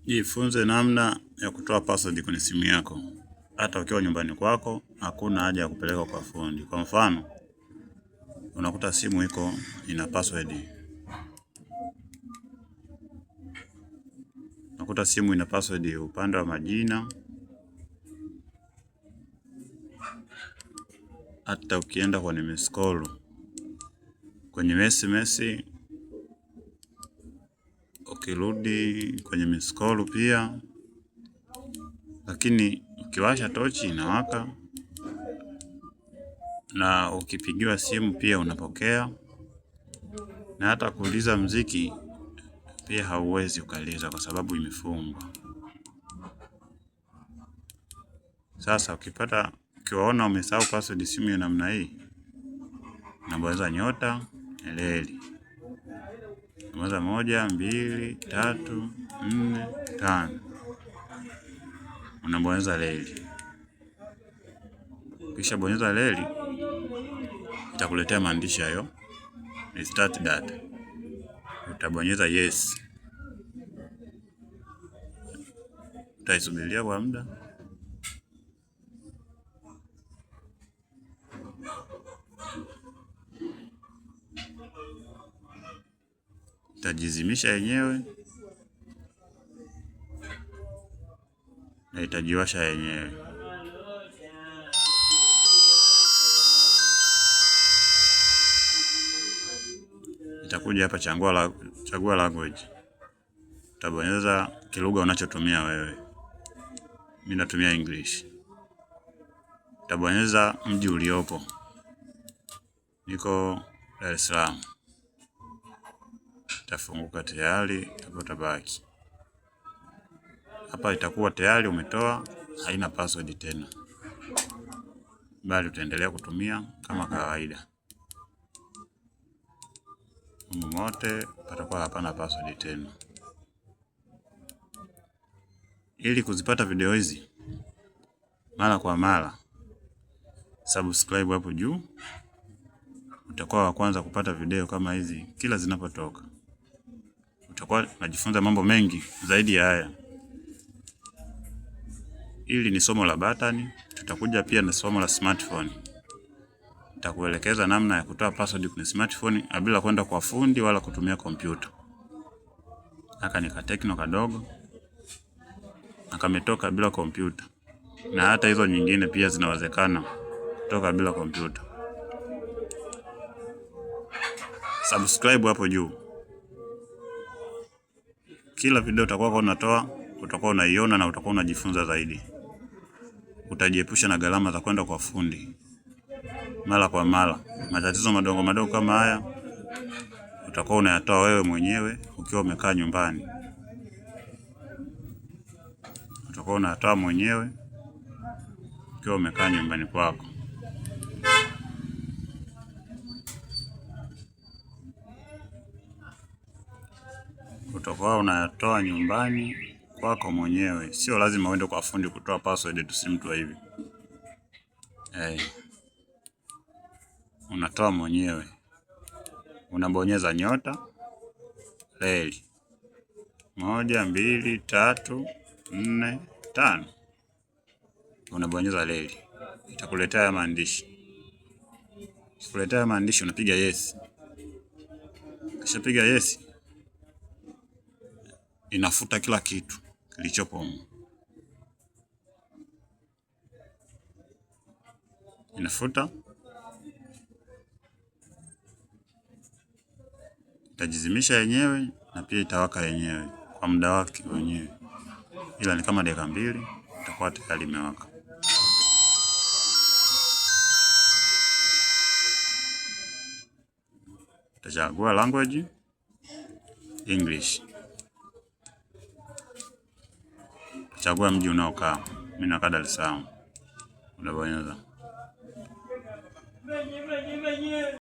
Jifunze namna ya kutoa password kwenye simu yako. Hata ukiwa nyumbani kwako, hakuna haja ya kupeleka kwa fundi. Kwa mfano, unakuta simu iko ina password. Unakuta simu ina password upande wa majina. Hata ukienda kwenye miss call, kwenye SMS, ukirudi kwenye miss call pia, lakini ukiwasha tochi inawaka, na ukipigiwa simu pia unapokea, na hata kuuliza mziki pia hauwezi ukaliza kwa sababu imefungwa. Sasa ukipata ukiwaona umesahau password simu ya namna hii, unabonyeza nyota leli, unabonyeza 1 2 3 4 5, unabonyeza leli. Kisha bonyeza leli, itakuletea maandishi hayo restart data, utabonyeza yes, utaisubiria kwa muda. Itajizimisha yenyewe na itajiwasha yenyewe. Itakuja hapa chagua language, utabonyeza kilugha unachotumia wewe. Mimi natumia English. Utabonyeza mji uliopo, niko Dar es Salaam. Itafunguka tayari, hapo utabaki hapa, itakuwa tayari umetoa, haina password tena, bali utaendelea kutumia kama kawaida. Humu mote patakuwa hapana password tena. Ili kuzipata video hizi mara kwa mara, subscribe hapo juu, utakuwa wa kwanza kupata video kama hizi kila zinapotoka. Utakuwa unajifunza mambo mengi zaidi ya haya. Hili ni somo la batani, tutakuja pia na somo la smartphone. Nitakuelekeza namna ya kutoa password kwenye smartphone bila kwenda kwa fundi wala kutumia kompyuta. Haka ni ka Tecno kadogo na kametoka bila kompyuta, na hata hizo nyingine pia zinawezekana kutoka bila kompyuta. Subscribe hapo juu, kila video utakuwa unatoa utakuwa unaiona na utakuwa unajifunza zaidi. Utajiepusha na gharama za kwenda kwa fundi mara kwa mara. Matatizo madogo madogo kama haya utakuwa unayatoa wewe mwenyewe ukiwa umekaa nyumbani, utakuwa unayatoa mwenyewe ukiwa umekaa nyumbani kwako. Utakuwa unayatoa nyumbani kwako mwenyewe, sio lazima uende kwa fundi kutoa password tu, si mtu wa hivi. Hey, unatoa mwenyewe, unabonyeza nyota reli 1 2 3 4 5, unabonyeza reli, itakuletea maandishi. Kuletea maandishi unapiga yes. Kisha piga yes, inafuta kila kitu kilichopo humu, inafuta, itajizimisha yenyewe na pia itawaka yenyewe kwa muda wake wenyewe, ila ni kama dakika 2 itakuwa tayari imewaka. Utachagua language English, chagua mji unaokaa. Mimi nakaa Dar es Salaam, unabonyeza.